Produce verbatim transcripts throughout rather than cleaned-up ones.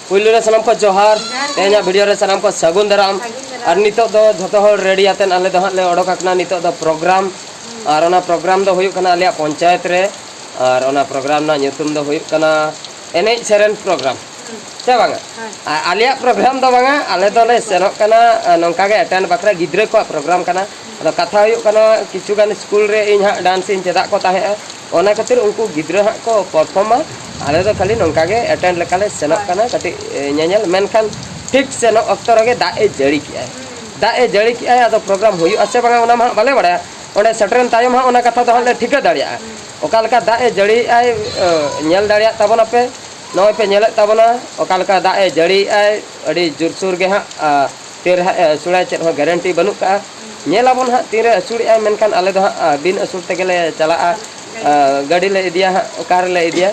ᱯᱩᱭᱞᱩ ᱨᱮ ᱥᱟᱱᱟᱢ ᱠᱚ ᱡᱚᱦᱟᱨ᱾ ᱡᱚᱦᱟᱨ ᱜᱮ᱾ ᱛᱮᱦᱮᱧᱟᱜ ᱵᱷᱤᱰᱤᱭᱳ ᱨᱮ ᱥᱟᱱᱟᱢ ᱠᱚ ᱥᱟᱹᱜᱩᱱ ᱫᱟᱨᱟᱢ᱾ ᱥᱟᱹᱜᱩᱱ ᱫᱟᱨᱟᱢ᱾ ᱟᱨ ᱱᱤᱛᱚᱜ ᱫᱚ ᱡᱷᱚᱛᱚ ᱦᱚᱲ ᱨᱮᱰᱤ ᱟᱛᱮᱫ ᱟᱞᱮ ᱫᱚ ᱦᱟᱸᱜ ᱞᱮ ᱚᱰᱚᱠ ᱟᱠᱟᱱᱟ ᱱᱤᱛᱚᱜ ᱫᱚ ᱯᱨᱳᱜᱨᱟᱢ᱾ ᱟᱨ ᱚᱱᱟ ᱯᱨᱳᱜᱨᱟᱢ ᱫᱚ ᱦᱩᱭᱩᱜ ᱠᱟᱱᱟ ᱟᱞᱮᱭᱟᱜ ᱯᱚᱧᱪᱟᱭᱮᱛ ᱨᱮ᱾ ᱟᱨ ᱚᱱᱟ ᱯᱨᱳᱜᱨᱟᱢ ᱨᱮᱱᱟᱜ ᱧᱩᱛᱩᱢ ᱫᱚ ᱦᱩᱭᱩᱜ ᱠᱟᱱᱟ ᱮᱱᱮᱡ ᱥᱮᱨᱮᱧ ᱯᱨᱳᱜᱨᱟᱢ᱾ ᱥᱮ ᱵᱟᱝᱟ? ᱦᱳᱭ᱾ ᱟ-, ᱟᱞᱮᱭᱟᱜ ᱯᱨᱳᱜᱨᱟᱢ ᱫᱚ ᱵᱟᱝᱟ, ᱟᱞᱮ ᱫᱚᱞᱮ ᱥᱮᱱᱚᱜ ᱠᱟᱱᱟ, ᱟ, ᱱᱚᱝᱠᱟ ᱜᱮ ᱮᱴᱮᱱᱰ ᱵᱟᱠᱷᱨᱟ, ᱜᱤᱫᱽᱨᱟᱹ ᱠᱚᱣᱟᱜ ᱯᱨᱳᱜᱨᱟᱢ ᱠᱟᱱᱟ᱾ ᱟᱫᱚ ᱠᱟᱛᱷᱟ ᱦᱩᱭᱩᱜ ᱠᱟᱱᱟ, ᱠᱤᱪᱷᱩ ᱜᱟᱱ ᱥᱠᱩᱞ ᱨᱮ ᱤᱧ ᱦᱟᱸᱜ ᱰᱟᱱᱥ ᱤᱧ ᱪᱮᱫᱟᱜ ᱠᱚ ᱛᱟᱦᱮᱸᱜᱼᱟ, ᱚᱱᱟ ᱠᱷᱟᱹᱛᱤᱨ ᱩᱱᱠᱩ ᱜᱤᱫᱽᱨᱟᱹ ᱦᱟᱸᱜ ᱠᱚ ᱯᱟᱨᱯᱷᱚᱨᱢᱟ᱾ ᱟᱞᱮ ᱫᱚ ᱠᱷᱟᱹᱞᱤ ᱱᱚᱝᱠᱟ ᱜᱮ ᱮᱴᱮᱱᱰ ᱞᱮᱠᱟᱞᱮ ᱥᱮᱱᱚᱜ ᱠᱟᱱᱟ ᱠᱟᱹᱴᱤᱡ, ᱮ, ᱧᱮᱧᱮᱞ᱾ ᱢᱮᱱᱠᱷᱟᱱ ᱴᱷᱤᱠ ᱥᱮᱱᱚᱜ ᱚᱠᱛᱚ ᱨᱮᱜᱮ ᱫᱟᱜ ᱮ ᱡᱟᱹᱲᱤ ᱠᱮᱜᱼᱟᱭ᱾ ᱫᱟᱜ ᱮ ᱡᱟᱹᱲᱤ ᱠᱮᱜᱼᱟᱭ, ᱟᱫᱚ ᱯᱨᱳᱜᱨᱟᱢ ᱦᱩᱭᱩᱜᱼᱟ ᱥᱮ ᱵᱟᱝᱟ ᱚᱱᱟ ᱢᱟ ᱦᱟᱸᱜ ᱵᱟᱞᱮ ᱵᱟᱲᱟᱭᱟ᱾ ᱚᱸᱰᱮ ᱥᱮᱴᱮᱨᱮᱱ ᱛᱟᱭᱚᱢ ᱦᱟᱸᱜ ᱚᱱᱟ ᱠᱟᱛᱷᱟ ᱫᱚ ᱦᱟᱸᱜ ᱞᱮ ᱴᱷᱤᱠᱟᱹ ᱫᱟᱲᱮᱭᱟᱜᱼᱟ᱾ ᱚᱠᱟ ᱞᱮᱠᱟ ᱫᱟᱜ ᱮ ᱡᱟᱹᱲᱤᱭᱮᱜᱼᱟᱭ, ᱮ, ᱧᱮᱞ ᱫᱟᱲᱮᱭᱟᱜ ᱛᱟᱵᱚᱱᱟᱯᱮ᱾ ᱱᱚᱜᱼᱚᱭ ᱯᱮ ᱧᱮᱞᱮᱫ ᱛᱟᱵᱚᱱᱟ ᱚᱠᱟ ᱞᱮᱠᱟ ᱫᱟᱜ ᱮ ᱡᱟᱹᱲᱤᱭᱮᱜᱼᱟᱭ, ᱟᱹᱰᱤ ᱡᱳᱨᱥᱳᱨ ᱜᱮ ᱦᱟᱸᱜ, ᱟ, ᱛᱤᱨᱮ ᱦᱟᱸᱜ ᱮ ᱟᱹᱥᱩᱲᱟᱭ ᱪᱮᱫ ᱦᱚᱸ ᱜᱮᱨᱮᱱᱴᱤ ᱵᱟᱹᱱᱩᱜ ᱠᱟᱜᱼᱟ᱾ ᱧᱮᱞ ᱟᱵᱚᱱ ᱦᱟᱸᱜ ᱛᱤᱨᱮ ᱟᱹᱥᱩᱲᱮᱜᱼᱟᱭ, ᱢᱮᱱᱠᱷᱟᱱ ᱟᱞᱮ ᱫᱚ ᱦᱟᱸᱜ, ᱟ, ᱵᱤᱱ ᱟᱹᱥᱩᱲ ᱛᱮᱜᱮ ᱞᱮ ᱪᱟᱞᱟᱜᱼᱟ᱾ ᱟ, ᱜᱟᱹᱰᱤ ᱞᱮ ᱤᱫᱤᱭᱟ ᱦᱟᱸᱜ, ᱠᱟᱨ ᱞᱮ ᱤᱫᱤᱭᱟ᱾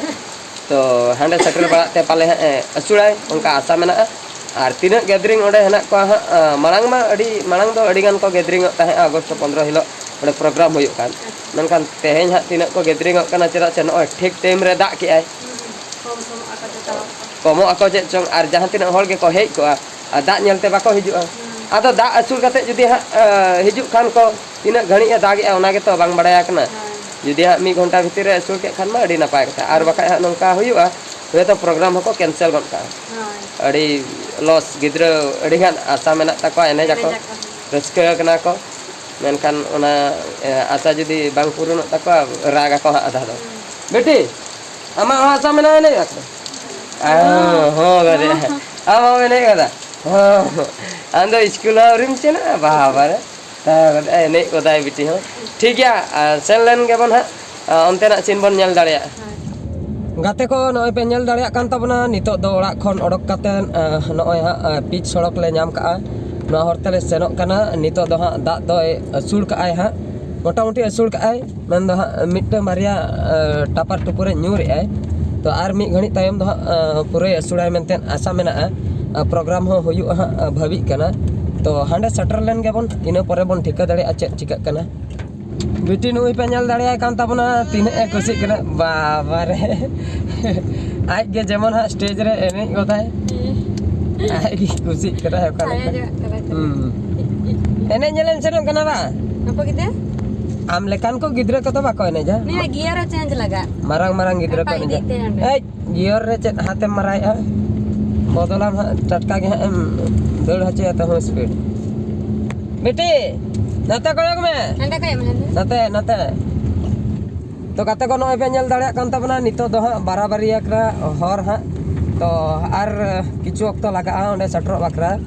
ᱛᱚ ᱦᱟᱸᱰᱮ ᱥᱮᱴᱮᱨ ᱵᱟᱲᱟᱜ ᱛᱮ ᱯᱟᱞᱮ ᱦᱟᱸᱜ ᱮ ᱟᱹᱥᱩᱲᱟᱭ, ᱚᱱᱠᱟ ᱟᱥᱟ ᱢᱮᱱᱟᱜᱼᱟ᱾ ᱟᱨ ᱛᱤᱱᱟᱹᱜ ᱜᱮᱫᱟᱨᱤᱝ ᱚᱸᱰᱮ ᱦᱮᱱᱟᱜ ᱠᱚᱣᱟ ᱦᱟᱸᱜ, ᱟ, ᱢᱟᱲᱟᱝ ᱢᱟ ᱟᱹᱰᱤ ᱢᱟᱲᱟᱝ ᱫᱚ ᱟᱹᱰᱤ ᱜᱟᱱ ᱠᱚ ᱜᱮᱫᱟᱨᱤᱝᱚᱜ ᱛᱟᱦᱮᱸᱜᱼᱟ ᱟᱜᱚᱥᱴ ᱯᱚᱱᱫᱽᱨᱚ ᱦᱤᱞᱳᱜ ᱚᱸᱰᱮ ᱯᱨᱳᱜᱨᱟᱢ ᱦᱩᱭᱩᱜ ᱠᱟᱱ᱾ ᱢᱮᱱᱠᱷᱟᱱ ᱛᱮᱦᱮᱧ ᱦᱟᱸᱜ ᱛᱤᱱᱟᱹᱜ ᱠᱚ ᱜᱮᱫᱟᱨᱤᱝᱚᱜ ᱠᱟᱱᱟ, ᱪᱮᱫᱟᱜ ᱥᱮ ᱱᱚᱜᱼᱚᱭ ᱴᱷᱤᱠ ᱴᱟᱭᱤᱢ ᱨᱮ ᱫᱟᱜ ᱠᱮᱜᱼᱟᱭ᱾ ᱠᱚᱢ ᱥᱚᱢᱚᱜ ᱟᱠᱚ ᱡᱚᱛᱚ ᱦᱚᱲ ᱠᱚ᱾ ᱠᱚᱢᱚᱜ ᱟᱠᱚ ᱪᱮᱫ ᱪᱚᱝ, ᱟᱨ ᱡᱟᱦᱟᱸ ᱛᱤᱱᱟᱹᱜ ᱦᱚᱲ ᱜᱮᱠᱚ ᱦᱮᱡ ᱠᱚᱜᱼᱟ, ᱟᱨ ᱫᱟᱜ ᱧᱮᱞᱛᱮ ᱵᱟᱠᱚ ᱦᱤᱡᱩᱜᱼᱟ᱾ ᱟᱫᱚ ᱫᱟᱜ ᱟᱹᱥᱩᱲ ᱠᱟᱛᱮ ᱡᱩᱫᱤ ᱦᱟᱸᱜ, ᱟ, ᱦᱤᱡᱩᱜ ᱠᱷᱟᱱ ᱠᱚ, ᱛᱤᱱᱟᱹᱜ ᱜᱷᱟᱹᱲᱤᱡ ᱮ ᱫᱟᱜᱮᱜᱼᱟ ᱚᱱᱟ ᱜᱮᱛᱚ ᱵᱟᱝ ᱵᱟᱲᱟᱭᱟ ᱠᱟᱱᱟ᱾ ᱦᱳᱭ᱾ ᱡᱩᱫᱤ ᱦᱟᱸᱜ ᱢᱤᱫ ᱜᱷᱚᱱᱴᱟ ᱵᱷᱤᱛᱤᱨ ᱨᱮ ᱟᱹᱥᱩᱲ ᱠᱮᱫ ᱠᱷᱟᱱ ᱢᱟ ᱟᱹᱰᱤ ᱱᱟᱯᱟᱭ ᱠᱟᱛᱷᱟ, ᱟᱨ ᱵᱟᱠᱷᱟᱡ ᱦᱟᱸᱜ ᱱᱚᱝᱠᱟ ᱦᱩᱭᱩᱜᱼᱟ, ᱦᱚᱭᱛᱳ ᱯᱨᱳᱜᱨᱟᱢ ᱦᱚᱸᱠᱚ ᱠᱮᱱᱥᱮᱞ ᱜᱚᱫ ᱠᱟᱜᱼᱟ᱾ ᱦᱳᱭ᱾ ᱟᱹᱰᱤ ᱞᱚᱥ, ᱜᱤᱫᱽᱨᱟᱹ ᱟᱹᱰᱤ ᱜᱟᱱ ᱟᱥᱟ ᱢᱮᱱᱟᱜ ᱛᱟᱠᱚᱣᱟ, ᱮᱱᱮᱡ ᱟᱠᱚ, ᱮᱱᱮᱡ ᱟᱠᱚ᱾ ᱨᱟᱹᱥᱠᱟᱹ ᱠᱟᱱᱟ ᱠᱚ, ᱢᱮᱱᱠᱷᱟᱱ ᱚᱱᱟ, ᱮ, ᱟᱥᱟ ᱡᱩᱫᱤ ᱵᱟᱝ ᱯᱩᱨᱚᱱᱚᱜ ᱛᱟᱠᱚᱣᱟ, ᱨᱟᱜᱽ ᱟᱠᱚ ᱦᱟᱸᱜ ᱟᱫᱷᱟ ᱫᱚ᱾ ᱦᱩᱸ᱾ ᱵᱤᱴᱤ, ᱟᱢᱟᱜ ᱦᱚᱸ ᱟᱥᱟ ᱢᱮᱱᱟᱜᱼᱟ ᱮᱱᱮᱡ ᱟᱠᱚ? ᱦᱚᱸ, ᱦᱚᱸ, ᱵᱟᱨᱮ᱾ ᱟᱢ ᱦᱚᱸᱢ ᱮᱱᱮᱡ ᱠᱟᱫᱟ? ᱦᱚᱸ᱾ ᱟᱢ ᱫᱚ ᱥᱠᱩᱞ ᱦᱚᱸ ᱟᱹᱣᱨᱤᱢ ᱪᱟᱞᱟᱜᱼᱟ? ᱵᱟᱵᱟ ᱨᱮ᱾ ᱛᱟᱣ ᱠᱟᱛᱮ ᱮᱱᱮᱡ ᱠᱚᱫᱟᱭ ᱵᱤᱴᱤ ᱦᱚᱸ᱾ ᱴᱷᱤᱠ ᱜᱮᱭᱟ, ᱟᱨ ᱥᱮᱱ ᱞᱮᱱ ᱜᱮᱵᱚᱱ ᱦᱟᱸᱜ, ᱟᱨ ᱚᱱᱛᱮᱱᱟᱜ ᱥᱤᱱ ᱵᱚᱱ ᱧᱮᱞ ᱫᱟᱲᱮᱭᱟᱜᱼᱟ᱾ ᱦᱳᱭ᱾ ᱜᱟᱛᱮ ᱠᱚ, ᱱᱚᱜᱼᱚᱭ ᱯᱮ ᱧᱮᱞ ᱫᱟᱲᱮᱭᱟᱜ ᱠᱟᱱ ᱛᱟᱵᱚᱱᱟ, ᱱᱤᱛᱚᱜ ᱫᱚ ᱚᱲᱟᱜ ᱠᱷᱚᱱ ᱚᱰᱚᱠ ᱠᱟᱛᱮ, ᱟᱸ, ᱱᱚᱜᱼᱚᱭ ᱦᱟᱸᱜ, ᱟᱸ, ᱯᱤᱪ ᱥᱚᱲᱚᱠ ᱞᱮ ᱧᱟᱢ ᱠᱟᱜᱼᱟ᱾ ᱱᱚᱣᱟ ᱦᱚᱨ ᱛᱮᱞᱮ ᱥᱮᱱᱚᱜ ᱠᱟᱱᱟ᱾ ᱱᱤᱛᱚᱜ ᱫᱚ ᱦᱟᱸᱜ ᱫᱟᱜ ᱫᱚᱭ ᱟᱹᱥᱩᱲ ᱠᱟᱜᱼᱟᱭ ᱦᱟᱸᱜ, ᱢᱚᱴᱟᱢᱩᱴᱤ ᱟᱹᱥᱩᱲ ᱠᱟᱜᱼᱟᱭ᱾ ᱢᱮᱱᱫᱚ ᱦᱟᱸᱜ ᱢᱤᱫᱴᱟᱝ ᱵᱟᱨᱭᱟ, ᱟᱸ, ᱴᱟᱯᱟᱨ ᱴᱩᱯᱩᱨᱮ ᱧᱩᱨᱮᱜᱼᱟᱭ᱾ ᱛᱚ ᱟᱨ ᱢᱤᱫ ᱜᱷᱟᱹᱲᱤᱡ ᱛᱟᱭᱚᱢ ᱫᱚ ᱦᱟᱸᱜ, ᱟᱸ, ᱯᱩᱨᱟᱹᱭ ᱟᱹᱥᱩᱲᱟᱭ ᱢᱮᱱᱛᱮ ᱟᱥᱟ ᱢᱮᱱᱟᱜᱼᱟ᱾ ᱟᱸ, ᱯᱨᱳᱜᱨᱟᱢ ᱦᱚᱸ ᱦᱩᱭᱩᱜᱼᱟ ᱦᱟᱸᱜ, ᱟᱸ, ᱵᱷᱟᱹᱵᱤᱜ ᱠᱟᱱᱟ᱾ ᱛᱚ ᱦᱟᱸᱰᱮ ᱥᱮᱴᱮᱨ ᱞᱮᱱ ᱜᱮᱵᱚᱱ, ᱤᱱᱟᱹ ᱯᱚᱨᱮ ᱵᱚᱱ ᱴᱷᱤᱠᱟᱹ ᱫᱟᱲᱮᱭᱟᱜᱼᱟ ᱪᱮᱫ ᱪᱤᱠᱟᱹᱜ ᱠᱟᱱᱟ᱾ ᱵᱤᱴᱤ ᱱᱩᱭ ᱯᱮ ᱧᱮᱞ ᱫᱟᱲᱮᱭᱟᱭ ᱠᱟᱱ ᱛᱟᱵᱚᱱᱟ, ᱛᱤᱱᱟᱹᱜ ᱮ ᱠᱩᱥᱤᱜ ᱠᱟᱱᱟ, ᱵᱟᱵᱟ ᱨᱮ᱾ ᱟᱡ ᱜᱮ ᱡᱮᱢᱚᱱ ᱦᱟᱸᱜ ᱥᱴᱮᱡᱽ ᱨᱮ ᱮᱱᱮᱡ ᱜᱚᱫᱟᱭ᱾ ᱟᱡ ᱜᱮ ᱠᱩᱥᱤᱜ ᱠᱟᱱᱟᱭ ᱚᱠᱟ ᱞᱮᱠᱟ᱾ ᱦᱩᱸ᱾ ᱮᱱᱮᱡ ᱧᱮᱞᱮᱢ ᱥᱮᱱᱚᱜ ᱠᱟᱱᱟ ᱵᱟ? ᱟᱯᱚ ᱜᱤᱫᱟᱹ? ᱟᱢ ᱞᱮᱠᱟᱱ ᱠᱚ ᱜᱤᱫᱽᱨᱟᱹ ᱠᱚᱫᱚ ᱵᱟᱠᱚ ᱮᱱᱮᱡᱟ᱾ ᱱᱤᱭᱟᱹ ᱜᱤᱭᱟᱨ ᱨᱮ ᱪᱮᱧᱡᱽ ᱞᱟᱜᱟᱜ᱾ ᱢᱟᱨᱟᱝ ᱢᱟᱨᱟᱝ ᱜᱤᱫᱽᱨᱟᱹ ᱠᱚ ᱮᱱᱮᱡᱟ᱾ ᱮᱭ, ᱜᱤᱭᱟᱨ ᱨᱮ ᱪᱮᱫ ᱦᱟᱛᱮᱢ ᱢᱟᱨᱟᱭᱮᱜᱼᱟ? ᱵᱚᱫᱚᱞᱟᱢ ᱦᱟᱸᱜ, ᱴᱟᱴᱠᱟ ᱜᱮ ᱦᱟᱸᱜ ᱮᱢ ᱫᱟᱹᱲ ᱦᱚᱪᱚᱭᱟ ᱛᱟᱹᱦᱩ ᱥᱯᱤᱰ᱾ ᱵᱤᱴᱤ, ᱱᱚᱛᱮ ᱠᱚᱭᱚᱜ ᱢᱮ᱾ ᱦᱟᱸᱰᱮ ᱠᱚᱭᱚᱜ ᱢᱮ, ᱦᱟᱸᱰᱮ᱾ ᱱᱚᱛᱮ, ᱱᱚᱛᱮ᱾ ᱛᱚ ᱜᱟᱛᱮ ᱠᱚ, ᱱᱚᱜᱼᱚᱭ ᱯᱮ ᱧᱮᱞ ᱫᱟᱲᱮᱭᱟᱜ ᱠᱟᱱ ᱛᱟᱵᱚᱱᱟ, ᱱᱤᱛᱚᱜ ᱫᱚ ᱦᱟᱸᱜ ᱵᱟᱨᱟᱵᱟᱨᱤ ᱟᱠᱟᱱᱟ ᱦᱚᱨ ᱦᱟᱸᱜ᱾ ᱛᱚ ᱟᱨ ᱠᱤᱪᱷᱩ ᱚᱠᱛᱚ ᱞᱟᱜᱟᱜᱼᱟ ᱚᱸᱰᱮ ᱥᱮᱴᱮᱨᱚᱜ ᱵᱟᱠᱷᱨᱟ᱾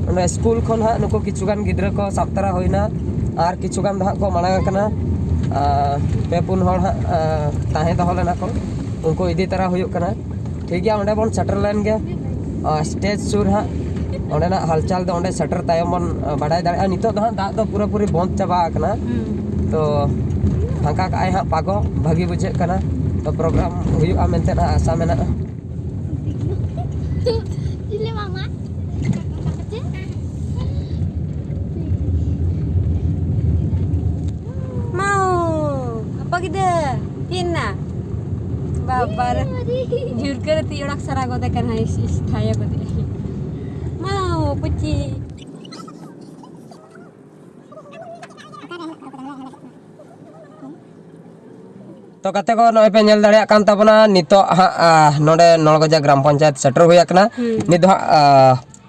ᱚᱸᱰᱮ ᱥᱠᱩᱞ ᱠᱷᱚᱱ ᱦᱟᱸᱜ ᱱᱩᱠᱩ ᱠᱤᱪᱷᱩ ᱜᱟᱱ ᱜᱤᱫᱽᱨᱟᱹ ᱠᱚ ᱥᱟᱵ ᱛᱟᱨᱟ ᱦᱩᱭᱱᱟ, ᱟᱨ ᱠᱤᱪᱷᱩ ᱜᱟᱱ ᱫᱚ ᱦᱟᱸᱜ ᱠᱚ ᱢᱟᱲᱟᱝ ᱟᱠᱟᱱᱟ᱾ ᱟᱨ ᱯᱮ ᱯᱩᱱ ᱦᱚᱲ ᱦᱟᱸᱜ, ᱟᱨ ᱛᱟᱦᱮᱸ ᱫᱚᱦᱚ ᱞᱮᱱᱟ ᱠᱚ, ᱩᱱᱠᱩ ᱤᱫᱤ ᱛᱟᱨᱟ ᱦᱩᱭᱩᱜ ᱠᱟᱱᱟ᱾ ᱴᱷᱤᱠ ᱜᱮᱭᱟ, ᱚᱸᱰᱮ ᱵᱚᱱ ᱥᱮᱴᱮᱨ ᱞᱮᱱ ᱜᱮ᱾ ᱟᱨ ᱥᱴᱮᱡᱽ ᱥᱩᱨ ᱦᱟᱸᱜ ᱚᱸᱰᱮᱱᱟᱜ ᱦᱟᱞᱪᱟᱞ ᱫᱚ ᱚᱸᱰᱮ ᱥᱮᱴᱮᱨ ᱛᱟᱭᱚᱢ ᱵᱚᱱ, ᱟ, ᱵᱟᱰᱟᱭ ᱫᱟᱲᱮᱭᱟᱜᱼᱟ᱾ ᱱᱤᱛᱚᱜ ᱫᱚ ᱦᱟᱸᱜ ᱫᱟᱜ ᱫᱚ ᱯᱩᱨᱟᱹᱯᱩᱨᱤ ᱵᱚᱱᱫ ᱪᱟᱵᱟ ᱟᱠᱟᱱᱟ᱾ ᱦᱩᱸ᱾ ᱛᱚ ᱯᱷᱟᱸᱠᱟ ᱠᱟᱜᱼᱟᱭ ᱦᱟᱸᱜ ᱯᱟᱜᱚ, ᱵᱷᱟᱹᱜᱤ ᱵᱩᱡᱷᱟᱹᱜ ᱠᱟᱱᱟ᱾ ᱛᱚ ᱯᱨᱳᱜᱨᱟᱢ ᱦᱩᱭᱩᱜᱼᱟ ᱢᱮᱱᱛᱮ ᱦᱟᱸᱜ ᱟᱥᱟ ᱢᱮᱱᱟᱜᱼᱟ᱾ ᱪᱤᱞᱤ ᱢᱟᱢᱟ? ᱢᱟᱣ, ᱟᱯᱟ ᱜᱤᱫᱟᱹ, ᱯᱷᱤᱨ ᱱᱟ᱾ ᱵᱟᱵᱟ ᱨᱮ, ᱡᱷᱩᱨᱠᱟᱹ ᱨᱮ ᱛᱤ ᱚᱲᱟᱜ ᱥᱟᱨᱟ ᱜᱚᱫᱮ ᱠᱟᱱᱟ, ᱤᱥ, ᱤᱥ, ᱛᱷᱟᱭᱟ ᱜᱚᱫᱮ᱾ ᱢᱟᱣ, ᱯᱩᱪᱤ᱾ ᱛᱚ ᱜᱟᱛᱮ ᱠᱚ, ᱱᱚᱜᱼᱚᱭ ᱯᱮ ᱧᱮᱞ ᱫᱟᱲᱮᱭᱟᱜ ᱠᱟᱱ ᱛᱟᱵᱚᱱᱟ, ᱱᱤᱛᱚᱜ ᱦᱟᱸᱜ, ᱟ, ᱱᱚᱰᱮ ᱱᱚᱲᱜᱚᱡᱟ ᱜᱨᱟᱢ ᱯᱚᱧᱪᱟᱭᱮᱛ ᱥᱮᱴᱮᱨ ᱦᱩᱭ ᱟᱠᱟᱱᱟ᱾ ᱦᱩᱸ᱾ ᱱᱤᱛ ᱫᱚ ᱦᱟᱸᱜ, ᱟ,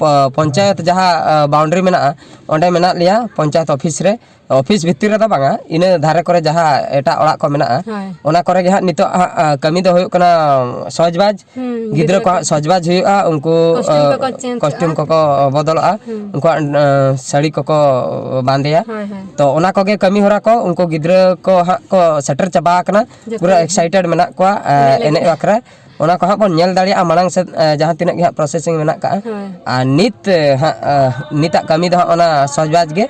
ᱯᱚ-, ᱯᱚᱧᱪᱟᱭᱮᱛ ᱡᱟᱦᱟᱸ, ᱟ, ᱵᱟᱣᱩᱱᱰᱟᱨᱤ ᱢᱮᱱᱟᱜᱼᱟ, ᱚᱸᱰᱮ ᱢᱮᱱᱟᱜ ᱞᱮᱭᱟ, ᱯᱚᱧᱪᱟᱭᱮᱛ ᱚᱯᱷᱤᱥ ᱨᱮ᱾ ᱚᱯᱷᱤᱥ ᱵᱷᱤᱛᱤᱨ ᱨᱮᱫᱚ ᱵᱟᱝᱟ, ᱤᱱᱟᱹ ᱫᱷᱟᱨᱮ ᱠᱚᱨᱮ ᱡᱟᱦᱟᱸ ᱮᱴᱟᱜ ᱚᱲᱟᱜ ᱠᱚ ᱢᱮᱱᱟᱜᱼᱟ, ᱦᱳᱭ᱾ ᱚᱱᱟ ᱠᱚᱨᱮ ᱜᱮ ᱦᱟᱸᱜ ᱱᱤᱛᱚᱜ ᱦᱟᱸᱜ, ᱟ, ᱠᱟᱹᱢᱤ ᱫᱚ ᱦᱩᱭᱩᱜ ᱠᱟᱱᱟ ᱥᱚᱡᱽᱵᱟᱡᱽ᱾ ᱦᱩᱸ, ᱜᱤᱫᱽᱨᱟᱹ ᱜᱤᱫᱽᱨᱟᱹ ᱠᱚ ᱦᱟᱸᱜ ᱠᱚ ᱥᱚᱡᱽᱵᱟᱡᱽ ᱦᱩᱭᱩᱜᱼᱟ, ᱩᱱᱠᱩ, costume ᱟ, ᱠᱚᱠᱚ change costume ᱠᱚᱠᱚ ᱵᱚᱫᱚᱞᱚᱜᱼᱟ, ᱦᱩᱸ᱾ ᱩᱱᱠᱩᱣᱟᱜ, ᱟ, ᱥᱟᱹᱲᱤ ᱠᱚᱠᱚ ᱵᱟᱸᱫᱮᱭᱟ᱾ ᱦᱳᱭ, ᱦᱳᱭ᱾ ᱛᱚ ᱚᱱᱟ ᱠᱚᱜᱮ ᱠᱟᱹᱢᱤ ᱦᱚᱨᱟ ᱠᱚ, ᱩᱱᱠᱩ ᱜᱤᱫᱽᱨᱟᱹ ᱠᱚ ᱦᱟᱸᱜ ᱠᱚ ᱥᱮᱴᱮᱨ ᱪᱟᱵᱟ ᱟᱠᱟᱱᱟ, ᱡᱚᱛᱚ ᱯᱩᱨᱟᱹ ᱜᱮ᱾ Excited ᱢᱮᱱᱟᱜ ᱠᱚᱣᱟ, ᱟ, ᱮᱱᱮᱡ ᱞᱟᱹᱜᱤᱫ᱾ ᱮᱱᱮᱡ ᱵᱟᱠᱷᱨᱟ᱾ ᱚᱱᱟ ᱠᱚ ᱦᱟᱸᱜ ᱵᱚᱱ ᱧᱮᱞ ᱫᱟᱲᱮᱭᱟᱜᱼᱟ ᱢᱟᱲᱟᱝ ᱥᱮᱫ, ᱟ, ᱡᱟᱦᱟᱸ ᱛᱤᱱᱟᱹᱜ ᱜᱮ ᱦᱟᱸᱜ processing ᱢᱮᱱᱟᱜ ᱠᱟᱜᱼᱟ᱾ ᱦᱳᱭ᱾ ᱟᱨ ᱱᱤᱛ, ᱟ, ᱦᱟᱸᱜ, ᱟ, ᱱᱤᱛᱟᱜ ᱠᱟᱹᱢᱤ ᱫᱚ ᱦᱟᱸᱜ ᱚᱱᱟ ᱥᱚᱡᱽᱵᱟᱡᱽ ᱜᱮ᱾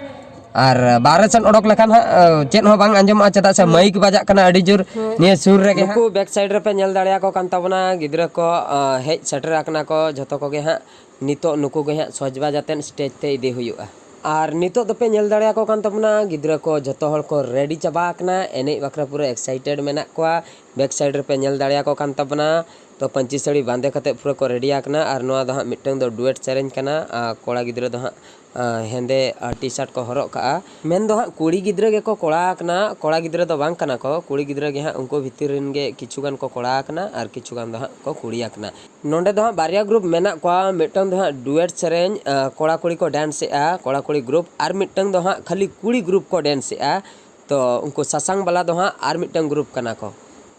ᱟᱨ ᱵᱟᱦᱨᱮ ᱥᱮᱫ ᱚᱰᱚᱠ ᱞᱮᱠᱷᱟᱱ ᱦᱟᱸᱜ, ᱟ, ᱪᱮᱫ ᱦᱚᱸ ᱵᱟᱝ ᱟᱸᱡᱚᱢᱚᱜᱼᱟ, ᱪᱮᱫᱟᱜ ᱥᱮ ᱦᱩᱸ᱾ Mic ᱵᱟᱡᱟᱜ ᱠᱟᱱᱟ ᱟᱹᱰᱤ ᱡᱳᱨ ᱦᱳᱭ᱾ ᱱᱤᱭᱟᱹ ᱥᱩᱨ ᱨᱮᱜᱮ ᱦᱟᱸᱜ᱾ ᱱᱩᱠᱩ back side ᱨᱮᱯᱮ ᱧᱮᱞ ᱫᱟᱲᱮᱭᱟᱠᱚ ᱠᱟᱱ ᱛᱟᱵᱚᱱᱟ, ᱜᱤᱫᱽᱨᱟᱹ ᱠᱚ, ᱟ, ᱦᱮᱡ ᱥᱮᱴᱮᱨ ᱟᱠᱟᱱᱟ ᱠᱚ, ᱡᱷᱚᱛᱚ ᱠᱚᱜᱮ ᱦᱟᱸᱜ ᱱᱤᱛᱚᱜ ᱱᱩᱠᱩ ᱜᱮ ᱦᱟᱸᱜ ᱥᱚᱡᱽᱵᱟᱡᱽ ᱟᱛᱮᱫ stage ᱛᱮ ᱤᱫᱤ ᱦᱩᱭᱩᱜᱼᱟ᱾ ᱟᱨ ᱱᱤᱛᱚᱜ ᱫᱚᱯᱮ ᱧᱮᱞ ᱫᱟᱲᱮᱭᱟᱠᱚ ᱠᱟᱱ ᱛᱟᱵᱚᱱᱟ, ᱜᱤᱫᱽᱨᱟᱹ ᱠᱚ ᱡᱷᱚᱛᱚ ᱦᱚᱲ ᱠᱚ ready ᱪᱟᱵᱟ ᱟᱠᱟᱱᱟ, ᱮᱱᱮᱡ ᱵᱟᱠᱷᱨᱟ ᱯᱩᱨᱟᱹ excited ᱢᱮᱱᱟᱜ ᱠᱚᱣᱟ᱾ Back side ᱨᱮᱯᱮ ᱧᱮᱞ ᱫᱟᱲᱮᱭᱟᱠᱚ ᱠᱟᱱ ᱛᱟᱵᱚᱱᱟ, ᱛᱚ ᱯᱟᱹᱧᱪᱤ ᱥᱟᱹᱲᱤ ᱵᱟᱸᱫᱮ ᱠᱟᱛᱮ ᱯᱩᱨᱟᱹ ᱠᱚ ᱨᱮᱰᱤ ᱟᱠᱟᱱᱟ᱾ ᱟᱨ ᱱᱚᱣᱟ ᱫᱚ ᱦᱟᱸᱜ ᱢᱤᱫᱴᱟᱝ ᱫᱚ ᱰᱩᱭᱮᱴ ᱥᱮᱨᱮᱧ ᱠᱟᱱᱟ᱾ ᱟᱨ ᱠᱚᱲᱟ ᱜᱤᱫᱽᱨᱟᱹ ᱫᱚ ᱦᱟᱸᱜ, ᱟᱸ, ᱦᱮᱸᱫᱮ, ᱟᱸ, ᱴᱤ ᱥᱟᱨᱴ ᱠᱚ ᱦᱚᱨᱚᱜ ᱠᱟᱜᱼᱟ᱾ ᱢᱮᱱ ᱫᱚ ᱦᱟᱸᱜ ᱠᱩᱲᱤ ᱜᱤᱫᱽᱨᱟᱹ ᱜᱮᱠᱚ ᱠᱚᱲᱟ ᱟᱠᱟᱱᱟ, ᱠᱚᱲᱟ ᱜᱤᱫᱽᱨᱟᱹ ᱫᱚ ᱵᱟᱝ ᱠᱟᱱᱟ ᱠᱚ᱾ ᱠᱩᱲᱤ ᱜᱤᱫᱽᱨᱟᱹ ᱜᱮ ᱦᱟᱸᱜ ᱩᱱᱠᱩ ᱵᱷᱤᱛᱤᱨ ᱨᱮᱱ ᱜᱮ ᱠᱤᱪᱷᱩ ᱜᱟᱱ ᱠᱚ ᱠᱚᱲᱟ ᱟᱠᱟᱱᱟ ᱟᱨ ᱠᱤᱪᱷᱩ ᱜᱟᱱ ᱫᱚ ᱦᱟᱸᱜ ᱠᱚ ᱠᱩᱲᱤ ᱟᱠᱟᱱᱟ᱾ ᱱᱚᱸᱰᱮ ᱫᱚ ᱦᱟᱸᱜ ᱵᱟᱨᱭᱟ ᱜᱨᱩᱯ ᱢᱮᱱᱟᱜ ᱠᱚᱣᱟ, ᱢᱤᱫᱴᱟᱝ ᱫᱚ ᱦᱟᱸᱜ ᱰᱩᱭᱮᱴ ᱥᱮᱨᱮᱧ, ᱟᱸ, ᱠᱚᱲᱟ ᱠᱩᱲᱤ ᱠᱚ ᱰᱮᱱᱥ ᱮᱜᱼᱟ, ᱠᱚᱲᱟ ᱠᱩᱲᱤ ᱜᱨᱩᱯ, ᱟᱨ ᱢᱤᱫᱴᱟᱝ ᱫᱚ ᱦᱟᱸᱜ ᱠᱷᱟᱹᱞᱤ ᱠᱩᱲᱤ ᱜᱨᱩᱯ ᱠᱚ ᱰᱮᱱᱥ ᱮᱜᱼᱟ᱾ ᱛᱚ ᱩᱱᱠᱩ ᱥᱟᱥᱟᱝ ᱵᱟᱞᱟ ᱫᱚ ᱦᱟᱸᱜ ᱟᱨ ᱢᱤᱫᱴᱟᱝ ᱜᱨᱩᱯ ᱠᱟᱱᱟ ᱠᱚ᱾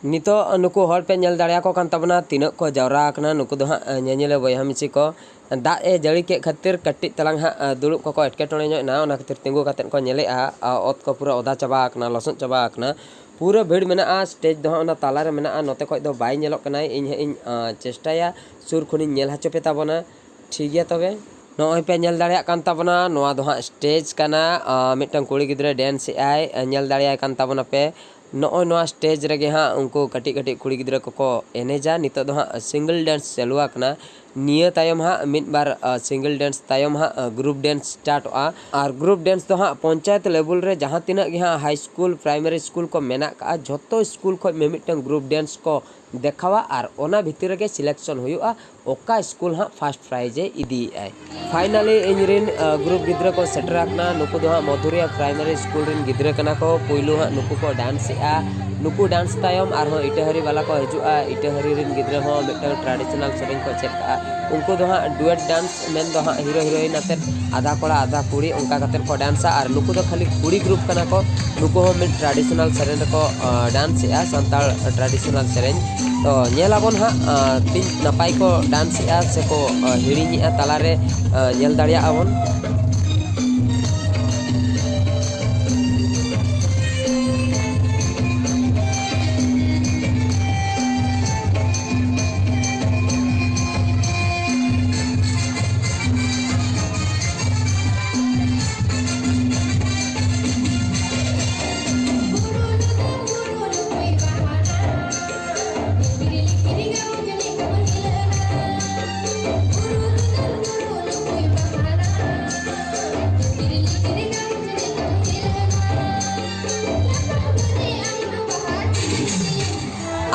ᱱᱤᱛᱚᱜ ᱱᱩᱠᱩ ᱦᱚᱲ ᱯᱮ ᱧᱮᱞ ᱫᱟᱲᱮᱭᱟᱠᱚ ᱠᱟᱱ ᱛᱟᱵᱚᱱᱟ, ᱛᱤᱱᱟᱹᱜ ᱠᱚ ᱡᱟᱣᱨᱟ ᱟᱠᱟᱱᱟ᱾ ᱱᱩᱠᱩ ᱫᱚ ᱦᱟᱸᱜ, ᱮ, ᱧᱮᱧᱮᱞᱤᱭᱟᱹ ᱵᱚᱭᱦᱟ ᱢᱤᱥᱤ ᱠᱚ᱾ ᱫᱟᱜ ᱮ ᱡᱟᱹᱲᱤ ᱠᱮᱫ ᱠᱷᱟᱹᱛᱤᱨ ᱠᱟᱹᱴᱤᱡ ᱛᱟᱞᱟᱝ ᱦᱟᱸᱜ, ᱮ, ᱫᱩᱲᱩᱵ ᱠᱚᱠᱚ ᱮᱴᱠᱮᱴᱚᱬᱮ ᱧᱚᱜ ᱮᱱᱟ, ᱚᱱᱟ ᱠᱷᱟᱹᱛᱤᱨ ᱛᱤᱸᱜᱩ ᱠᱟᱛᱮᱫ ᱠᱚ ᱧᱮᱞᱮᱜᱼᱟ᱾ ᱟ, ᱚᱛ ᱠᱚ ᱯᱩᱨᱟᱹ ᱚᱫᱟ ᱪᱟᱵᱟ ᱟᱠᱟᱱᱟ, ᱞᱚᱥᱚᱫ ᱪᱟᱵᱟ ᱟᱠᱟᱱᱟ᱾ ᱯᱩᱨᱟᱹ ᱵᱷᱤᱲ ᱢᱮᱱᱟᱜᱼᱟ, ᱥᱴᱮᱡᱽ ᱫᱚ ᱦᱟᱸᱜ ᱚᱱᱟ ᱛᱟᱞᱟᱨᱮ ᱢᱮᱱᱟᱜᱼᱟ, ᱱᱚᱛᱮ ᱠᱷᱚᱡ ᱫᱚ ᱵᱟᱭ ᱧᱮᱞᱚᱜ ᱠᱟᱱᱟᱭ᱾ ᱤᱧ ᱦᱟᱸᱜ ᱤᱧ, ᱟ, ᱪᱮᱥᱴᱟᱭᱟ ᱥᱩᱨ ᱠᱷᱚᱱᱤᱧ ᱧᱮᱞ ᱦᱚᱪᱚ ᱯᱮ ᱛᱟᱵᱚᱱᱟ᱾ ᱴᱷᱤᱠ ᱜᱮᱭᱟ ᱛᱚᱵᱮ᱾ ᱱᱚᱜᱼᱚᱭ ᱯᱮ ᱧᱮᱞ ᱫᱟᱲᱮᱭᱟᱜ ᱠᱟᱱ ᱛᱟᱵᱚᱱᱟ, ᱱᱚᱣᱟ ᱫᱚ ᱦᱟᱸᱜ ᱥᱴᱮᱡᱽ ᱠᱟᱱᱟ᱾ ᱟᱸ, ᱢᱤᱫᱴᱟᱝ ᱠᱩᱲᱤ ᱜᱤᱫᱽᱨᱟᱹ ᱰᱮᱱᱥ ᱮᱜᱼᱟᱭ, ᱧᱮᱞ ᱫᱟᱲᱮᱭᱟᱭ ᱠᱟᱱ ᱛᱟᱵᱚᱱᱟᱯᱮ᱾ ᱱᱚᱜᱼᱚᱭ ᱱᱚᱣᱟ ᱥᱴᱮᱡᱽ ᱨᱮᱜᱮ ᱦᱟᱸᱜ ᱩᱱᱠᱩ ᱠᱟᱹᱴᱤᱡ ᱠᱟᱹᱴᱤᱡ ᱠᱩᱲᱤ ᱜᱤᱫᱽᱨᱟᱹ ᱠᱚᱠᱚ ᱮᱱᱮᱡᱟ᱾ ᱱᱤᱛᱚᱜ ᱫᱚ ᱦᱟᱸᱜ ᱥᱤᱝᱜᱮᱞ ᱰᱮᱱᱥ ᱪᱟᱹᱞᱩ ᱟᱠᱟᱱᱟ᱾ ᱱᱤᱭᱟᱹ ᱛᱟᱭᱚᱢ ᱦᱟᱸᱜ ᱢᱤᱫ ᱵᱟᱨ, ᱟᱸ, ᱥᱤᱝᱜᱮᱞ ᱰᱮᱱᱥ ᱛᱟᱭᱚᱢ ᱦᱟᱸᱜ, ᱟᱸ, ᱜᱨᱩᱯ ᱰᱮᱱᱥ ᱥᱴᱟᱨᱴᱚᱜᱼᱟ᱾ ᱟᱨ ᱜᱨᱩᱯ ᱰᱮᱱᱥ ᱫᱚ ᱦᱟᱸᱜ ᱯᱚᱧᱪᱟᱭᱮᱛ ᱞᱮᱵᱮᱞ ᱨᱮ ᱡᱟᱦᱟᱸ ᱛᱤᱱᱟᱹᱜ ᱜᱮ ᱦᱟᱸᱜ ᱦᱟᱭ ᱥᱠᱩᱞ, ᱯᱨᱟᱭᱢᱟᱨᱤ ᱥᱠᱩᱞ ᱠᱚ ᱢᱮᱱᱟᱜ ᱠᱟᱜᱼᱟ, ᱡᱷᱚᱛᱚ ᱥᱠᱩᱞ ᱠᱷᱚᱡ ᱢᱤᱢᱤᱫᱴᱟᱝ ᱜᱨᱩᱯ ᱰᱮᱱᱥ ᱠᱚ ᱫᱮᱠᱷᱟᱣᱟ ᱟᱨ ᱚᱱᱟ ᱵᱷᱤᱛᱤᱨ ᱨᱮᱜᱮ ᱥᱤᱞᱮᱠᱥᱚᱱ ᱦᱩᱭᱩᱜᱼᱟ ᱚᱠᱟ ᱥᱠᱩᱞ ᱦᱟᱸᱜ ᱯᱷᱟᱥᱴ ᱯᱨᱟᱭᱤᱡᱽ ᱮ ᱤᱫᱤᱭᱮᱫᱼᱟᱭ᱾ ᱯᱷᱟᱭᱱᱟᱞᱤ ᱤᱧ ᱨᱤᱱ, ᱟᱸ, ᱜᱨᱩᱯ ᱜᱤᱫᱽᱨᱟᱹ ᱠᱚ ᱥᱮᱴᱮᱨ ᱟᱠᱟᱱᱟ᱾ ᱱᱩᱠᱩ ᱫᱚ ᱦᱟᱸᱜ ᱢᱚᱫᱷᱩᱨᱤᱭᱟ ᱯᱨᱟᱭᱢᱟᱨᱤ ᱥᱠᱩᱞ ᱨᱤᱱ ᱜᱤᱫᱽᱨᱟᱹ ᱠᱟᱱᱟ ᱠᱚ᱾ ᱯᱩᱭᱞᱩ ᱦᱟᱸᱜ ᱱᱩᱠᱩ ᱠᱚ ᱰᱟᱱᱥ ᱮᱜᱼᱟ᱾ ᱱᱩᱠᱩ ᱰᱟᱱᱥ ᱛᱟᱭᱚᱢ ᱟᱨᱦᱚᱸ ᱤᱴᱟᱹᱦᱟᱹᱨᱤ ᱵᱟᱞᱟ ᱠᱚ ᱦᱤᱡᱩᱜᱼᱟ᱾ ᱤᱴᱟᱹᱦᱟᱹᱨᱤ ᱨᱤᱱ ᱜᱤᱫᱽᱨᱟᱹ ᱦᱚᱸ ᱢᱤᱫᱴᱟᱝ ᱴᱨᱟᱰᱤᱥᱚᱱᱟᱞ ᱥᱮᱨᱮᱧ ᱠᱚ ᱪᱮᱫ ᱠᱟᱜᱼᱟ᱾ ᱩᱱᱠᱩ ᱫᱚ ᱦᱟᱸᱜ ᱰᱩᱭᱮᱴ ᱰᱟᱱᱥ ᱢᱮᱱ ᱫᱚ ᱦᱟᱸᱜ ᱦᱤᱨᱳ ᱦᱤᱨᱳᱭᱤᱱ ᱟᱛᱮᱫ ᱟᱫᱷᱟ ᱠᱚᱲᱟ ᱟᱫᱷᱟ ᱠᱩᱲᱤ ᱚᱱᱠᱟ ᱠᱟᱛᱮᱫ ᱠᱚ ᱰᱟᱱᱥᱟ᱾ ᱟᱨ ᱱᱩᱠᱩ ᱫᱚ ᱠᱷᱟᱹᱞᱤ ᱠᱩᱲᱤ ᱜᱨᱩᱯ ᱠᱟᱱᱟ ᱠᱚ᱾ ᱱᱩᱠᱩ ᱦᱚᱸ ᱢᱤᱫ ᱴᱨᱟᱰᱤᱥᱚᱱᱟᱞ ᱥᱮᱨᱮᱧ ᱨᱮᱠᱚ, ᱟᱸ, ᱰᱟᱱᱥ ᱮᱜᱼᱟ, ᱥᱟᱱᱛᱟᱲ ᱴᱨᱟᱰᱤᱥᱚᱱᱟᱞ ᱥᱮᱨᱮᱧ᱾ ᱛᱚ ᱧᱮᱞ ᱟᱵᱚᱱ ᱦᱟᱸᱜ, ᱟᱸ, ᱛᱤᱱ ᱱᱟᱯᱟᱭ ᱠᱚ ᱰᱟᱱᱥ ᱮᱜᱼᱟ ᱥᱮᱠᱚ, ᱟᱸ, ᱦᱤᱲᱤᱧᱮᱜᱼᱟ ᱛᱟᱞᱟᱨᱮ, ᱟᱸ, ᱧᱮᱞ ᱫᱟᱲᱮᱭᱟᱜᱼᱟ ᱵᱚᱱ᱾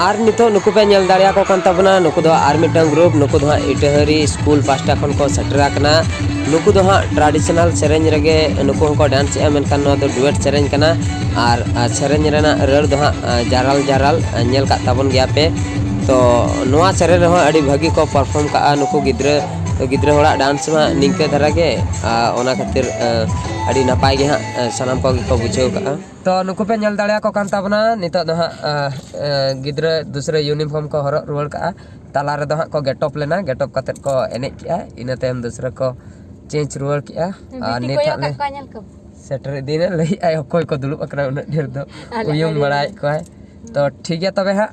ᱟᱨ ᱱᱤᱛᱚᱜ ᱱᱩᱠᱩ ᱯᱮ ᱧᱮᱞ ᱫᱟᱲᱮᱭᱟᱠᱚ ᱠᱟᱱ ᱛᱟᱵᱚᱱᱟ, ᱱᱩᱠᱩ ᱫᱚ ᱟᱨ ᱢᱤᱫᱴᱟᱝ ᱜᱨᱩᱯ, ᱱᱩᱠᱩ ᱫᱚ ᱦᱟᱸᱜ ᱤᱴᱟᱹᱦᱟᱹᱨᱤ ᱥᱠᱩᱞ ᱯᱟᱦᱴᱟ ᱠᱷᱚᱱ ᱠᱚ ᱥᱮᱴᱮᱨ ᱟᱠᱟᱱᱟ᱾ ᱱᱩᱠᱩ ᱫᱚ ᱦᱟᱸᱜ ᱴᱨᱟᱰᱤᱥᱚᱱᱟᱞ ᱥᱮᱨᱮᱧ ᱨᱮᱜᱮ ᱱᱩᱠᱩ ᱦᱚᱸᱠᱚ ᱰᱟᱱᱥ ᱮᱜᱼᱟ, ᱢᱮᱱᱠᱷᱟᱱ ᱱᱚᱣᱟ ᱫᱚ ᱰᱩᱭᱮᱴ ᱥᱮᱨᱮᱧ ᱠᱟᱱᱟ᱾ ᱟᱨ ᱟᱨ ᱥᱮᱨᱮᱧ ᱨᱮᱱᱟᱜ ᱨᱟᱹᱲ ᱫᱚ ᱦᱟᱸᱜ ᱡᱟᱨᱟᱞ ᱡᱟᱨᱟᱞ ᱧᱮᱞ ᱠᱟᱜ ᱛᱟᱵᱚᱱ ᱜᱮᱭᱟ ᱯᱮ᱾ ᱛᱚ ᱱᱚᱣᱟ ᱥᱮᱨᱮᱧ ᱨᱮᱦᱚᱸ ᱟᱹᱰᱤ ᱵᱷᱟᱹᱜᱤ ᱠᱚ ᱯᱟᱨᱯᱷᱚᱨᱢ ᱠᱟᱜᱼᱟ ᱱᱩᱠᱩ ᱜᱤᱫᱽᱨᱟᱹ᱾ ᱛᱚ ᱜᱤᱫᱽᱨᱟᱹ ᱦᱚᱲᱟᱜ ᱰᱟᱱᱥ ᱢᱟ ᱱᱤᱝᱠᱟᱹ ᱫᱷᱟᱨᱟ ᱜᱮ, ᱟᱨ ᱚᱱᱟ ᱠᱷᱟᱹᱛᱤᱨ ᱟᱹᱰᱤ ᱱᱟᱯᱟᱭ ᱜᱮ ᱦᱟᱸᱜ ᱥᱟᱱᱟᱢ ᱠᱚᱜᱮ ᱠᱚ ᱵᱩᱡᱷᱟᱹᱣ ᱠᱟᱜᱼᱟ᱾ ᱛᱚ ᱱᱩᱠᱩ ᱯᱮ ᱧᱮᱞ ᱫᱟᱲᱮᱭᱟᱠᱚ ᱠᱟᱱ ᱛᱟᱵᱚᱱᱟ, ᱱᱤᱛᱚᱜ ᱫᱚ ᱦᱟᱸᱜ ᱜᱤᱫᱽᱨᱟᱹ ᱫᱩᱥᱨᱟᱹ ᱤᱭᱩᱱᱤᱯᱷᱚᱨᱢ ᱠᱚ ᱦᱚᱨᱚᱜ ᱨᱩᱣᱟᱹᱲ ᱠᱟᱜᱼᱟ᱾ ᱛᱟᱞᱟ ᱨᱮᱫᱚ ᱦᱟᱸᱜ ᱠᱚ ᱜᱮᱴᱚᱯ ᱞᱮᱱᱟ, ᱜᱮᱴᱚᱯ ᱠᱟᱛᱮᱫ ᱠᱚ ᱮᱱᱮᱡ ᱠᱮᱜᱼᱟ, ᱤᱱᱟᱹ ᱛᱟᱭᱚᱢ ᱫᱩᱥᱨᱟᱹ ᱠᱚ ᱪᱮᱧᱡᱽ ᱨᱩᱣᱟᱹᱲ ᱠᱮᱜᱼᱟ᱾ ᱟᱨ ᱱᱤᱛ ᱦᱟᱸᱜ ᱞᱮ ᱥᱮᱴᱮᱨ ᱤᱫᱤᱭᱮᱱᱟ, ᱞᱟᱹᱭᱮᱫᱼᱟᱭ ᱚᱠᱚᱭ ᱠᱚ ᱫᱩᱲᱩᱵ ᱟᱠᱟᱱᱟ ᱩᱱᱟᱹᱜ ᱰᱷᱮᱨ ᱫᱚ, ᱩᱭᱩᱝ ᱵᱟᱲᱟᱭᱮᱫ ᱠᱚᱣᱟᱭ᱾ ᱛᱚ ᱴᱷᱤᱠ ᱜᱮᱭᱟ ᱛᱚᱵᱮ ᱦᱟᱸᱜ,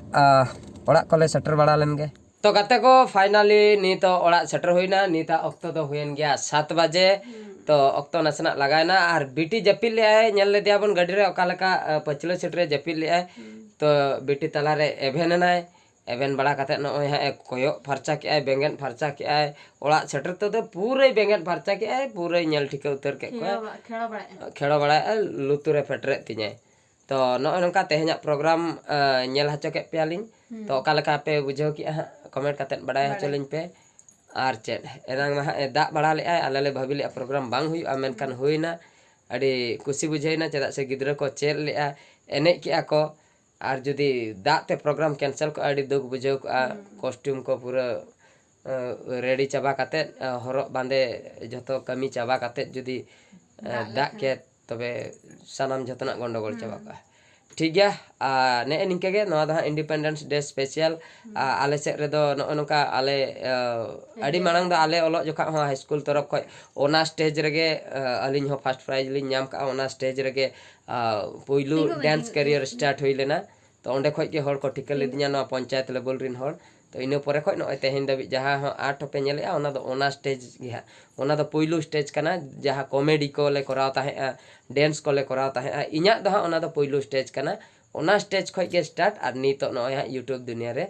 ᱚᱲᱟᱜ ᱠᱚᱞᱮ ᱥᱮᱴᱮᱨ ᱵᱟᱲᱟ ᱞᱮᱱ ᱜᱮ᱾ ᱛᱚ ᱜᱟᱛᱮ ᱠᱚ, finally ᱱᱤᱛᱚᱜ ᱚᱲᱟᱜ ᱥᱮᱴᱮᱨ ᱦᱩᱭᱱᱟ᱾ ᱱᱤᱛᱟᱜ ᱚᱠᱛᱚ ᱫᱚ ᱦᱩᱭᱮᱱ ᱜᱮᱭᱟ ᱥᱟᱛ ᱵᱟᱡᱮ᱾ ᱛᱚ ᱚᱠᱛᱚ ᱱᱟᱥᱮᱱᱟᱜ ᱞᱟᱜᱟᱣᱮᱱᱟ, ᱟᱨ ᱵᱤᱴᱤ ᱡᱟᱹᱯᱤᱫ ᱞᱮᱜᱼᱟᱭ, ᱧᱮᱞ ᱞᱮᱫᱮᱭᱟ ᱵᱚᱱ ᱜᱟᱹᱰᱤ ᱨᱮ ᱚᱠᱟ ᱞᱮᱠᱟ, ᱯᱟᱹᱪᱷᱞᱟᱹ ᱥᱤᱴ ᱨᱮ ᱡᱟᱹᱯᱤᱫ ᱞᱮᱜᱼᱟᱭ᱾ ᱛᱚ ᱵᱤᱴᱤ ᱛᱟᱞᱟᱨᱮ ᱮᱵᱷᱮᱱ ᱮᱱᱟᱭ᱾ ᱮᱵᱷᱮᱱ ᱵᱟᱲᱟ ᱠᱟᱛᱮᱫ ᱱᱚᱜᱼᱚᱭ ᱦᱟᱸᱜ ᱮ ᱠᱚᱭᱚᱜ ᱯᱷᱟᱨᱪᱟ ᱠᱮᱜᱼᱟᱭ, ᱵᱮᱸᱜᱮᱫ ᱯᱷᱟᱨᱪᱟ ᱠᱮᱜᱼᱟᱭ᱾ ᱚᱲᱟᱜ ᱥᱮᱴᱮᱨ ᱛᱮᱫᱚ ᱯᱩᱨᱟᱹᱭ ᱵᱮᱸᱜᱮᱫ ᱯᱷᱟᱨᱪᱟ ᱠᱮᱜᱼᱟᱭ, ᱯᱩᱨᱟᱹᱭ ᱧᱮᱞ ᱴᱷᱤᱠᱟᱹ ᱩᱛᱟᱹᱨ ᱠᱮᱫ ᱠᱚᱣᱟ᱾ ᱠᱷᱮᱲᱚ ᱵᱟᱲᱟᱭᱮᱫᱼᱟ᱾ ᱠᱷᱮᱲᱚ ᱵᱟᱲᱟᱭᱮᱫᱼᱟ, ᱞᱩᱛᱩᱨᱮ ᱯᱷᱮᱴᱨᱮᱫ ᱛᱤᱧᱟᱭ᱾ ᱛᱚ ᱱᱚᱜᱼᱚᱭ ᱱᱚᱝᱠᱟ ᱛᱮᱦᱮᱧᱟᱜ ᱯᱨᱳᱜᱨᱟᱢ ᱧᱮᱞ ᱦᱚᱪᱚ ᱠᱮᱫ ᱯᱮᱭᱟᱞᱤᱧ᱾ ᱛᱚ ᱚᱠᱟ ᱞᱮᱠᱟ ᱯᱮ ᱵᱩᱡᱷᱟᱹᱣ ᱠᱮᱜᱼᱟ ᱦᱟᱸᱜ, ᱠᱚᱢᱮᱱᱴ ᱠᱟᱛᱮᱫ ᱵᱟᱲᱟᱭ ᱦᱚᱪᱚ ᱞᱤᱧ ᱯᱮ᱾ ᱟᱨ ᱪᱮᱫ, ᱮᱱᱟᱝ ᱢᱟ ᱦᱟᱸᱜ ᱮ ᱫᱟᱜ ᱵᱟᱲᱟ ᱞᱮᱜᱼᱟᱭ, ᱟᱞᱮ ᱞᱮ ᱵᱷᱟᱹᱵᱤ ᱞᱮᱜᱼᱟ ᱯᱨᱳᱜᱨᱟᱢ ᱵᱟᱝ ᱦᱩᱭᱩᱜᱼᱟ, ᱢᱮᱱᱠᱷᱟᱱ ᱦᱩᱭᱱᱟ᱾ ᱟᱹᱰᱤ ᱠᱩᱥᱤ ᱵᱩᱡᱷᱟᱹᱣᱮᱱᱟ, ᱪᱮᱫᱟᱜ ᱥᱮ ᱜᱤᱫᱽᱨᱟᱹ ᱠᱚ ᱪᱮᱫ ᱞᱮᱜᱼᱟ, ᱮᱱᱮᱡ ᱠᱮᱜᱼᱟ ᱠᱚ᱾ ᱟᱨ ᱡᱩᱫᱤ ᱫᱟᱜ ᱛᱮ ᱯᱨᱳᱜᱨᱟᱢ ᱠᱮᱱᱥᱮᱞ ᱠᱚᱜᱼᱟ, ᱟᱹᱰᱤ ᱫᱩᱠ ᱵᱩᱡᱷᱟᱹᱣ ᱠᱚᱜᱼᱟ᱾ ᱠᱚᱥᱴᱤᱭᱩᱢ ᱠᱚ ᱯᱩᱨᱟᱹ ᱨᱮᱰᱤ ᱪᱟᱵᱟ ᱠᱟᱛᱮᱫ, ᱦᱚᱨᱚᱜ ᱵᱟᱸᱫᱮ ᱡᱷᱚᱛᱚ ᱠᱟᱹᱢᱤ ᱪᱟᱵᱟ ᱠᱟᱛᱮᱫ ᱡᱩᱫᱤ ᱫᱟᱜ ᱠᱮᱫ, ᱛᱚᱵᱮ ᱥᱟᱱᱟᱢ ᱡᱷᱚᱛᱚᱱᱟᱜ ᱜᱚᱱᱰᱚᱜᱳᱞ ᱪᱟᱵᱟ ᱠᱚᱜᱼᱟ᱾ ᱴᱷᱤᱠ ᱜᱮᱭᱟ᱾ ᱟᱨ ᱱᱮᱜᱼᱮ ᱱᱤᱝᱠᱟᱹ ᱜᱮ, ᱱᱚᱣᱟ ᱫᱚ ᱦᱟᱸᱜ Independence Day special᱾ ᱟᱨ ᱟᱞᱮ ᱥᱮᱫ ᱨᱮᱫᱚ ᱱᱚᱜᱼᱚ ᱱᱚᱝᱠᱟ ᱟᱞᱮ, ᱟᱹᱰᱤ ᱢᱟᱲᱟᱝ ᱫᱚ ᱟᱞᱮ ᱚᱞᱚᱜ ᱡᱚᱠᱷᱟᱜ ᱦᱚᱸ ᱦᱟᱭ ᱥᱠᱩᱞ ᱛᱚᱨᱚᱯ ᱠᱷᱚᱡ ᱚᱱᱟ ᱥᱴᱮᱡᱽ ᱨᱮᱜᱮ, ᱟᱹᱞᱤᱧ ᱦᱚᱸ ᱯᱷᱟᱥᱴ ᱯᱨᱟᱭᱤᱡᱽ ᱞᱤᱧ ᱧᱟᱢ ᱠᱟᱜᱼᱟ᱾ ᱚᱱᱟ ᱥᱴᱮᱡᱽ ᱨᱮᱜᱮ ᱯᱩᱭᱞᱩ ᱰᱮᱱᱥ ᱠᱮᱨᱤᱭᱟᱨ ᱥᱴᱟᱨᱴ ᱦᱩᱭ ᱞᱮᱱᱟ᱾ ᱛᱚ ᱚᱸᱰᱮ ᱠᱷᱚᱡ ᱜᱮ ᱦᱚᱲ ᱠᱚ ᱴᱷᱤᱠᱟᱹ ᱞᱤᱫᱤᱧᱟ, ᱱᱚᱣᱟ ᱯᱚᱧᱪᱟᱭᱮᱛ ᱞᱮᱵᱮᱞ ᱨᱮᱱ ᱦᱚᱲ᱾ ᱛᱚ ᱤᱱᱟᱹ ᱯᱚᱨᱮ ᱠᱷᱚᱡ ᱱᱚᱜᱼᱚᱭ ᱛᱮᱦᱮᱧ ᱫᱷᱟᱹᱵᱤᱡ ᱡᱟᱦᱟᱸ ᱦᱚᱸ ᱟᱨᱴ ᱦᱚᱸᱯᱮ ᱧᱮᱞᱮᱜᱼᱟ, ᱚᱱᱟ ᱫᱚ ᱚᱱᱟ ᱥᱴᱮᱡᱽ ᱜᱮ ᱦᱟᱸᱜ᱾ ᱚᱱᱟ ᱫᱚ ᱯᱩᱭᱞᱩ ᱥᱴᱮᱡᱽ ᱠᱟᱱᱟ, ᱡᱟᱦᱟᱸ ᱠᱚᱢᱮᱰᱤ ᱠᱚᱞᱮ ᱠᱚᱨᱟᱣ ᱛᱟᱦᱮᱸᱜᱼᱟ, ᱰᱮᱱᱥ ᱠᱚᱞᱮ ᱠᱚᱨᱟᱣ ᱛᱟᱦᱮᱸᱜᱼᱟ᱾ ᱤᱧᱟᱹᱜ ᱫᱚ ᱦᱟᱸᱜ ᱚᱱᱟ ᱫᱚ ᱯᱩᱭᱞᱩ ᱥᱴᱮᱡᱽ ᱠᱟᱱᱟ᱾ ᱚᱱᱟ ᱥᱴᱮᱡᱽ ᱠᱷᱚᱡ ᱜᱮ ᱥᱴᱟᱨᱴ, ᱟᱨ ᱱᱤᱛᱚᱜ ᱱᱚᱜᱼᱚᱭ ᱦᱟᱸᱜ YouTube ᱫᱩᱱᱤᱭᱟᱹ ᱨᱮ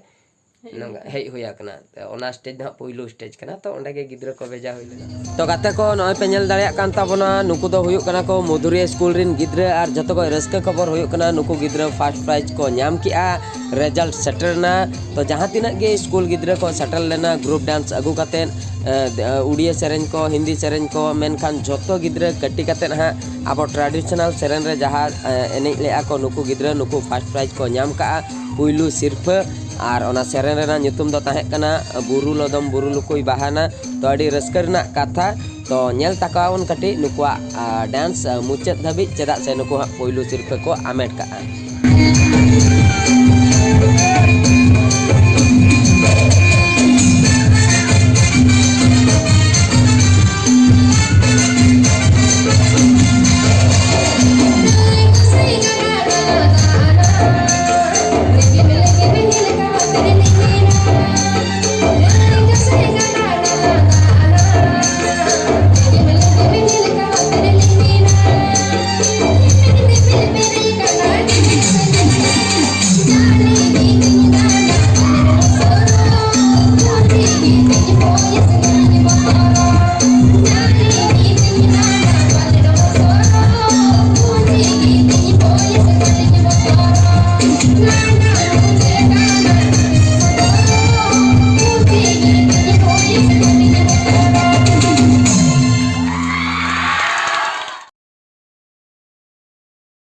ᱱᱚᱝᱠᱟ ᱦᱮᱡ ᱦᱩᱭ ᱟᱠᱟᱱᱟ᱾ ᱛᱚ ᱚᱱᱟ ᱥᱴᱮᱡᱽ ᱫᱚ ᱦᱟᱸᱜ ᱯᱩᱭᱞᱩ ᱥᱴᱮᱡᱽ ᱠᱟᱱᱟ, ᱛᱚ ᱚᱸᱰᱮ ᱜᱮ ᱜᱤᱫᱽᱨᱟᱹ ᱠᱚ ᱵᱷᱮᱡᱟ ᱦᱩᱭ ᱞᱮᱱᱟ᱾ ᱛᱚ ᱜᱟᱛᱮ ᱠᱚ, ᱱᱚᱜᱼᱚᱭ ᱯᱮ ᱧᱮᱞ ᱫᱟᱲᱮᱭᱟᱜ ᱠᱟᱱ ᱛᱟᱵᱚᱱᱟ, ᱱᱩᱠᱩ ᱫᱚ ᱦᱩᱭᱩᱜ ᱠᱟᱱᱟ ᱠᱚ ᱢᱚᱫᱷᱩᱨᱤᱭᱟᱹ ᱥᱠᱩᱞ ᱨᱮᱱ ᱜᱤᱫᱽᱨᱟᱹ ᱟᱨ ᱡᱚᱛᱚ ᱠᱷᱚᱱ ᱨᱟᱹᱥᱠᱟᱹ ᱠᱷᱚᱵᱚᱨ ᱦᱩᱭᱩᱜ ᱠᱟᱱᱟ, ᱱᱩᱠᱩ ᱜᱤᱫᱽᱨᱟᱹ ᱯᱷᱟᱥᱴ ᱯᱨᱟᱭᱤᱡᱽ ᱠᱚ ᱧᱟᱢ ᱠᱮᱜᱼᱟ, ᱨᱮᱡᱟᱞᱴ ᱥᱮᱴᱮᱨ ᱮᱱᱟ᱾ ᱛᱚ ᱡᱟᱦᱟᱸ ᱛᱤᱱᱟᱹᱜ ᱜᱮ ᱥᱠᱩᱞ ᱜᱤᱫᱽᱨᱟᱹ ᱠᱚ ᱥᱮᱴᱮᱨ ᱞᱮᱱᱟ ᱜᱨᱩᱯ ᱰᱟᱱᱥ ᱟᱹᱜᱩ ᱠᱟᱛᱮᱫ, ᱮ, ᱩᱲᱤᱭᱟᱹ ᱥᱮᱨᱮᱧ ᱠᱚ, ᱦᱤᱱᱫᱤ ᱥᱮᱨᱮᱧ ᱠᱚ, ᱢᱮᱱᱠᱷᱟᱱ ᱡᱷᱚᱛᱚ ᱜᱤᱫᱽᱨᱟᱹ ᱠᱟᱹᱴᱤ ᱠᱟᱛᱮᱫ ᱦᱟᱸᱜ ᱟᱵᱚ ᱴᱨᱟᱰᱤᱥᱚᱱᱟᱞ ᱥᱮᱨᱮᱧ ᱨᱮ ᱡᱟᱦᱟᱸ, ᱮ, ᱮᱱᱮᱡ ᱞᱮᱜᱼᱟ ᱠᱚ ᱱᱩᱠᱩ ᱜᱤᱫᱽᱨᱟᱹ, ᱱᱩᱠᱩ ᱯᱷᱟᱥᱴ ᱯᱨᱟᱭᱤᱡᱽ ᱠᱚ ᱧᱟᱢ ᱠᱟᱜᱼᱟ, ᱯᱩᱭᱞᱩ ᱥᱤᱨᱯᱷᱟᱹ᱾ ᱟᱨ ᱚᱱᱟ ᱥᱮᱨᱮᱧ ᱨᱮᱱᱟᱜ ᱧᱩᱛᱩᱢ ᱫᱚ ᱛᱟᱦᱮᱸ ᱠᱟᱱᱟ ᱵᱩᱨᱩ ᱞᱚᱫᱚᱢ ᱵᱩᱨᱩ ᱞᱩᱠᱩᱭ ᱵᱟᱦᱟᱱᱟ᱾ ᱛᱚ ᱟᱹᱰᱤ ᱨᱟᱹᱥᱠᱟᱹ ᱨᱮᱱᱟᱜ ᱠᱟᱛᱷᱟ᱾ ᱛᱚ ᱧᱮᱞ ᱛᱟᱠᱚᱣᱟᱵᱚᱱ ᱠᱟᱹᱴᱤᱡ ᱱᱩᱠᱩᱣᱟᱜ, ᱟ, ᱰᱟᱱᱥ, ᱟ, ᱢᱩᱪᱟᱹᱫ ᱫᱷᱟᱹᱵᱤᱡ, ᱪᱮᱫᱟᱜ ᱥᱮ ᱱᱩᱠᱩ ᱦᱟᱸᱜ ᱯᱩᱭᱞᱩ ᱥᱤᱨᱯᱷᱟᱹ ᱠᱚ ᱟᱢᱮᱴ ᱠᱟᱜᱼᱟ᱾